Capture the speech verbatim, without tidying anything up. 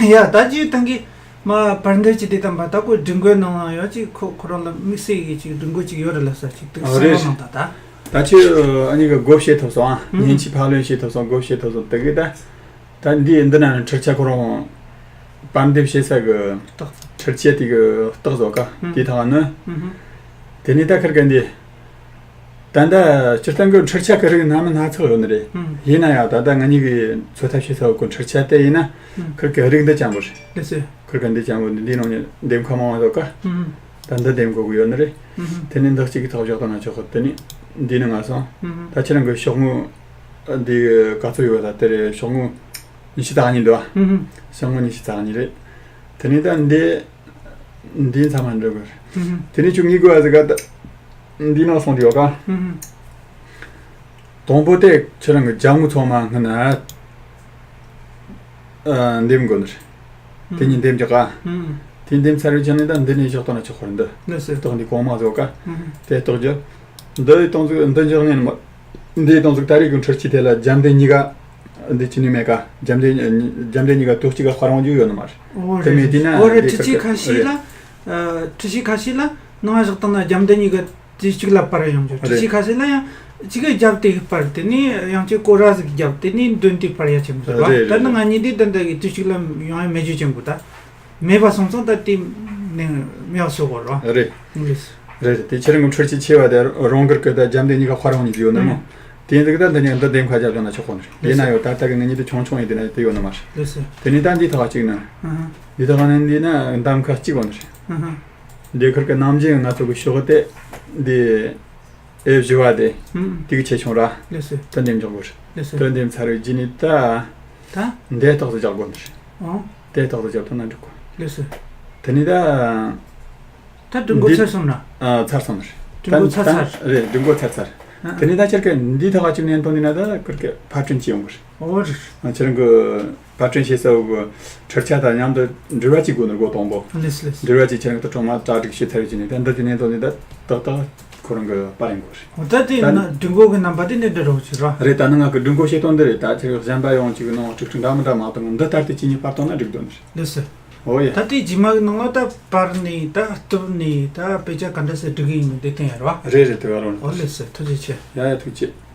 ཡ་ད་ཅི་ཐང་གི་མ་བར་འདིར་ཅི་དེ་དམ་པ་ད་ཁོ་སྒྲིག་འགོད་ནང་ལ་ཡོད་ཅིག་ཁོ་ཁོ་རང་ལ་དམིགས་བསལ་གྱི་ཅིག་སྒྲིག་འགོད་ཅིག་ཡོད་རེད་ལ་ས་ཅིག་ཏུ་ཨ་སེམས་རེད། པ་ནང་ད་ད། ད་ཁྱོད་ཨ་ནི་གི་སྒོ་ཕྱེ་ཐུབ་སོང་ཨ། ཨུ་ཧུ། ཉིན་གཅིག་ཕབ་ལེན་བྱེད་ཐུབ་སོང་། སྒོ་ཕྱེ་ཐུབ་སོང་། དེ་གི་ད་ད་འདི་འདི་ན་ནི་འཕྲུལ་ཆས་ཁོ་རང་པར་འདེབས་བྱེད་ས་གི་རྟགས། འཕྲུལ་ཆས་དེ་གི་རྟགས་བཟོ་ཀ་ཨུ་དེ་ཐང་ནི། ཨུ་ཧུ། དེ་ནས་ད་ཁིར་གི་འདི། ད་ལྟ་སྤྱིར་བཏང་གི་འཕྲུལ་ཆས་ཀྱི་རིགས་སྣ་མིན་སྣ་ཚོགས་ཡོད་ནི་རེད། ཨང་། ཡིན་ན་ཡང་ད་ལྟ་ང་གཉིས་ཀྱིས་འཚོལ་ཐབས་བྱེད་ས་འོག་གི་འཕྲུལ་ཆས་དེ་ཡིན་ན། ཨང་། ཁིར་གི་རིགས་འདི་ཅང་པོ་རེད། ལགས་སོ། ཁིར་གི་འདི་ཅང་པོ་འདི་འདིའི་ནང་ནས་འདེམས་ཁ་མང་བ་ཡོད་ཀ་ཨང་། ད་འདི་འདེམས་དགོས་ཀྱི་ཡོད་ནི་རེད། ཨང་། དེ་ནས་འདི་གཅིག་གི་ཐོག་བཞག་བཏང་ན་ཆོག་གི། དེ་ནས་འདི་ནི་ང་སོང་། ཨང་། ད་ཁྱེད་རང་གི་ཤོག་ངོས་འདི་ག་ཚོད་ཡོད་ད་དེ་རེད། ཤོག་ངོས་ཉི་ཤུ་རྩ་གཉིས་འདུག་ཨ། ཨང་། ཤོག་ངོས་ཉི་ཤུ་རྩ་གཉིས་རེད། དེ་ནས་ད་འདི། འདིའི་མཚམས་མ་འགྲོ་དགོས། ཨུ་ཧུ། དེ་ནས་ཁྱོད་ངའི་དགོས་པ་ཟིག་ག་ད། འདིའི་ནང་སོང་དུས་ཡོད་ཀ་ཨུ་ཧུ། དང་པོ་དེ་ཁྱེད་རང་གི་རྒྱབ་ངོས་ཚང་མ་སྔོན་ན། ཨ། འདེམས་དགོས་ནི་རེད། དེ་གཉིས་འདེམས་རྒྱག་ག་ཨུ་ཧུ། དེ་འདེམས་ཚར་བའི་རྗེས་ནས་ད་འདི་ནས་བཞག་བཏང་ན་ཆོག་གི་རེད། འདི། ལགས་སོ། རྟགས་འདི་གོང་མ་བཟོ་ཀ་ཨུ་ཧུ། དེ་རྟགས་རྒྱབ། འདི་ཡི་སྟོང་ཟིག་འདི་འཇོག་ཉན་མ། འདི་ཡི་སྟོང་ཟིག་ད་རེས་ཀྱི་འཕྲུལ་ཆས་དེ་ལ་རྒྱབ་མདུན་གཉིས་ཀ་འདི་ཅི་ནུས་མེད་ཀ་རྒྱབ་མདུན་རྒྱབ་མདུན་གཉིས་ཀ་དོག་གཅིག་ག་ཁ་རང་རྒྱུ་ཡོད་ནི་མ་རེད། ཨོ་དེ་རེད་མེད་དུས་ན་ཨོ་རེད། འདི་འཕྲུལ་ཆས་ཁ་ཤས་ལ། རེད། ཨ། འཕྲུལ་ཆས་ཁ་ཤས་ལ་ནང་བཞག་བཏང་ན་རྒྱབ་མདུན་གཉིས་ཀ་དེ་གཅིག་ལ་པར་ཡོང་རྒྱུ། འཕྲུལ་རེད། ཆས་ཁ་ཤས་ལ་ཡང་གཅིག་ག་རྒྱབ་དེ་པར་དེ་ནས་ཡང་ཅིག་སྐོར་ར་ཟིག་རྒྱབ་དེ་ནས་མདུན་དེ་པར་ཡ་ཆེན་པོ་ཟིག་རེད། རེད་ད་ནི་རེད། ང་གཉིས་དེ་ད་འདི་གི་དུས་གཅིག་ལ་ཡོང་ཡ་མེད་རྒྱུ་ཅན་པོ་ད། མེད་པ་སོང་ཙང་ད་དེ་ནས་མེད་པ་བཟོ་དགོས་རེད། རེད། ལགས། རེད། དེ་ཁྱེད་རང་གི་འཕྲུལ་ཆས་ཆེ་བ་དེ་རང་སྒེར་གི་ད་རྒྱབ་མདུན་གཉིས་ཀ་ཁ་རང་གཉིས་ཡོད་ནི་མོ། ཨང་། དེ་ཡིན་ཟིག་ད་འདི་གཉིས་འདི་འདེམས་ཁ་རྒྱབ་བཞག་ན་ཆོག་གོ་ནི་རེད། ཡིན་ན་ཡོད་ད་ལྟ་གི་ང་གཉིས་དེ་ཆུང་ཆུང་ཡིན། དེ་ན་དེ་ཡོད་ནི་མ་རེད། ལགས་སོ། དེ་ནས་ད་འདི་ཐག་གཅིག་ནི། ཨང་། འདི་ཐག་ནི་འདི་ན་འདམ་ཁ་གཅིག་གོ་ནི་རེད། ཨང་། འདི་ཁུར་གི་ནམ་རྒྱུན་ང་ཚོ་གི་ཤོག་དེ་འདི། ཨེ་བཞི་བ་དེ། ཨུམ། དེ་གི་ཆེ་ཆུང་ར། ལགས་སོ། དེ་འདེམས་འཇོག་དགོས་རེད། ལགས་སོ། དེ་འདེམས་ཚར་བའི་རྗེས་ནས་ད། ད། འདི་རྟགས་སུ་རྒྱག་དགོས་ནི་རེད། ཨོ། དེ་རྟགས་སུ་རྒྱབ་ཐུབ་ན་འགྲིག་གོ། ལགས་སོ། དེ་ནས་ད། ད་སྒྲིག་འགོ་འདི། ཚར་སོང་ན། ཨ། ཚར་སོང་ནི་རེད། སྒྲིག་འགོ་ད་ཚར་ཚར། ད་རེད། སྒྲིག་འགོ་ཚར་ཚར། ཨ། དེ་ནས་ད་ཁྱེད་ཀྱི་འདི་ཐག་གཅིག་ནས་ཐོན་དུས་ན་ད་ཁུར་གི་ཕབ་སྐྲུན་བྱེད་ཡོང་གི་རེད། ཨོ་རེད། ཨ། ཁྱེད་རང་གི་ཕབ་སྐྲུན་བྱེད་ས་འོག་གི་འབྲེལ་བ་གཅིག་དགོས་ནི་སྒོ་དང་པོ། ལགས་ལགས། འབྲེལ་བ་གཅིག་ཁྱེད་རང་གི་ཐོག་མ་གྲ་སྒྲིག་བྱེད་ཚར་བའི་རྗེས་ནས་ད་འདི་དེ་ནས་འདོན་ནས་ད་ཏག་ཏག་ཁོ་རང་གི་པར་ཡིན་དགོས་རེད། འོ་ད་དེ་ད་ན་སྒྲིག་འགོ་གི་རྣམ་པ་དེ་འདི་འདྲ་རོགས་བྱེད་རོགས། རེད། ད་ནི་ང་གི་སྒྲིག་འགོ་བྱེད་སྟངས་འདི་རེད། ད་ཁྱེད་གཞན་པ་ཡོང་གཅིག་གི་ནང་ཀྲིག་ཀྲིག་འདྲ་མི་འདྲ་མ་གཏོང་། འདི་ལྟར་དུ་གཅིག་གཉིས་པར་གཏོང་ན་འགྲིག་འདོད་ནི་རེད། ལགས་སོ། འོ་ཡ། ད་དེ་རྗེས་མ་གི་ནང་ལ་ད་པར་ནས་ད་གཏུབ་ནས་ད་དཔེ་ཆ་ག་འདྲ་སེ་སྒྲིག་གི་ཡིན་མིན་དེ་བསྟན་ཡ་རེད་བ། རེད་རེད། དེ་བ་རང་རེད། འོ་ལགས་སོ། ཐུགས་རྗེ་ཆེ། ཡ་ཡ། ཐུགས་རྗེ་ཆེ།